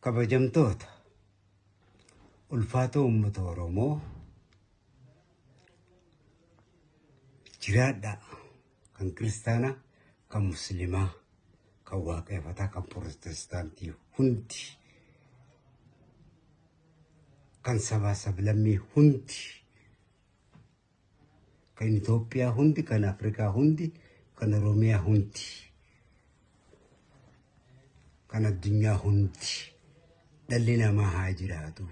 Kabajamtoota ulfaatoo uummata Oromoo jiraadhaa kan kiristaanaa, kan musliimaa, kan waaqeffataa, kan pirootestaantii hundi, kan sabaa sablammii hundi, kan Itoophiyaa hundi, kan Afrikaa hundi, kan Oromiyaa hundi, kan addunyaa hundi dhalli namaa haa jiraatu.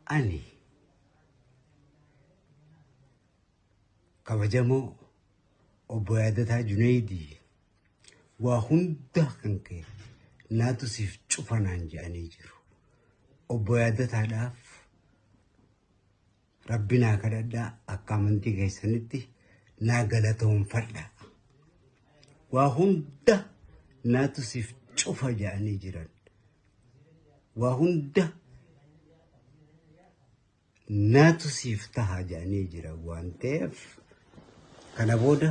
Ani kabajamoo obbo Yaadataa Junaydii waa hunda kan ka'e naatu siif cufa naan jedhanii jiru. Obbo Yaadataadhaaf Rabbi naa kadhadhaa akka amantii keessanitti naa galatoonfadha. Waa hunda naatu siif cufa jedhanii jiran. Waa hunda naatu siif taha jedhanii jiran waan ta'eef kana booda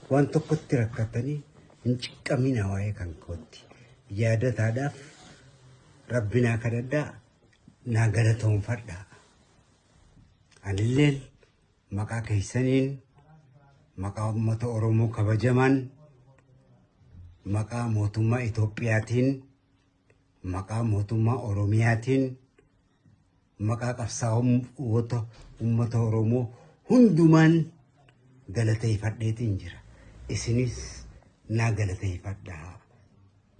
waan tokkotti rakkatanii hin ciqqamina waa'ee kan kootti. Yaadataadhaaf Rabbi naa kadhadhaa naa galatoonfadhaa. Anilleen maqaa keessaniin maqaa uummata Oromoo kabajamaan maqaa mootummaa Itoophiyaatiin maqaa mootummaa Oromiyaatiin maqaa qabsaa'ota uummata Oromoo hundumaan galateeffadheetiin jira. Isinis naa galateeffadhaa.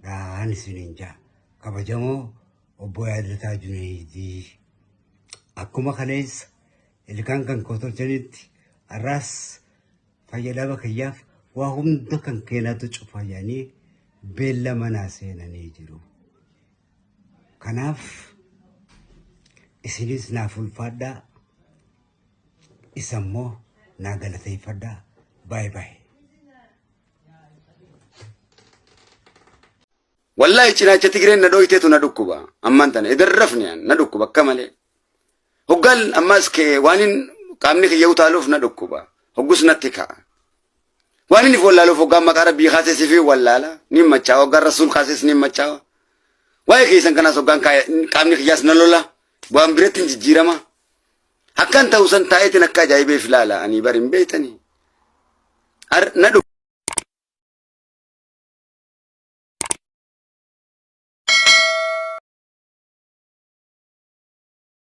Dhaan isiniin jaa. Kabajamoo obbo Yaadataa Junaydii. Akkuma kaleessa ilkaan kan koo tolchanitti har'aas fayyadama kiyyaaf waa hunda kan keenatu cufa jedhanii beellama naa seenanii jiru. Kanaaf isinis naaf ulfaadhaa isa immoo naa galateeffadhaa. Baay baay. Wallahi cinaacha Tigreen na dhooyteetu na dhukkuba. Ammaan tana idan rafne an na dhukkuba akka malee. Hoggaan ammaas kee waanin qaamni kiyya utaaluuf na dhukkuba. Hoggus natti ka'a. Waan inni wallaaluuf hoggaan maqaa rabbii kaasee sifi wallaala. Ni machaawa hoggaan rasuul kaasees ni machaawa. Waa'ee keessan kanaas hoggaan qaamni kiyyaas na lola. Waan biratti hin jijjiirama. Akkan ta'u san taa'eetiin akka ajaa'ibeef ilaala. Ani bar hin beektanii. Na dhukkuba.